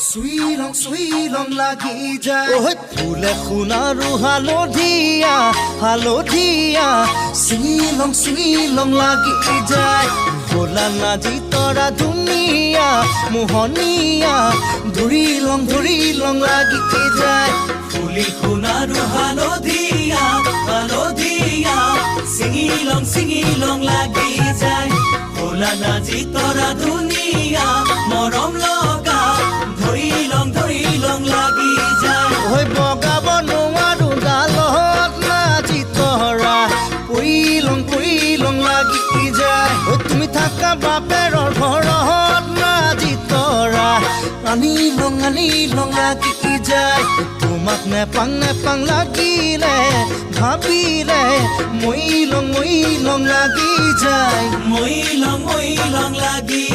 চুই লং চুই লং লাগি যায়। ঐ ফুলে সোণাৰু হালধীয়া হালধীয়া, চুই লং চুই লং লাগি যায়। হোলা নাজি তৰা ধুনীয়া মোহনীয়া, ধৰি লং ধৰি লং লাগি যায়। ফুলি সোণাৰু হালধীয়া হালধীয়া, ছিঙি লং ছিঙি লং লাগি যায়। হোলা নাজি তৰা ধুনীয়া মৰম লগা, ধৰি লং ধৰি লং লাগি যায়। ঐ বগাব নোৱাৰো ডালত নাজি তৰা, পৰি লং পৰি লং লাগি যায়। ঐ তুমি থাকা বাপেৰৰ ঘৰত নাজি তৰা, আনি লং আনি লং লাগি যায়। তোমাক নেপাং নেপাং লাগিলে ভাবিলে, মই লং মই লং লাগি যায়। মই লং মই লং লাগি।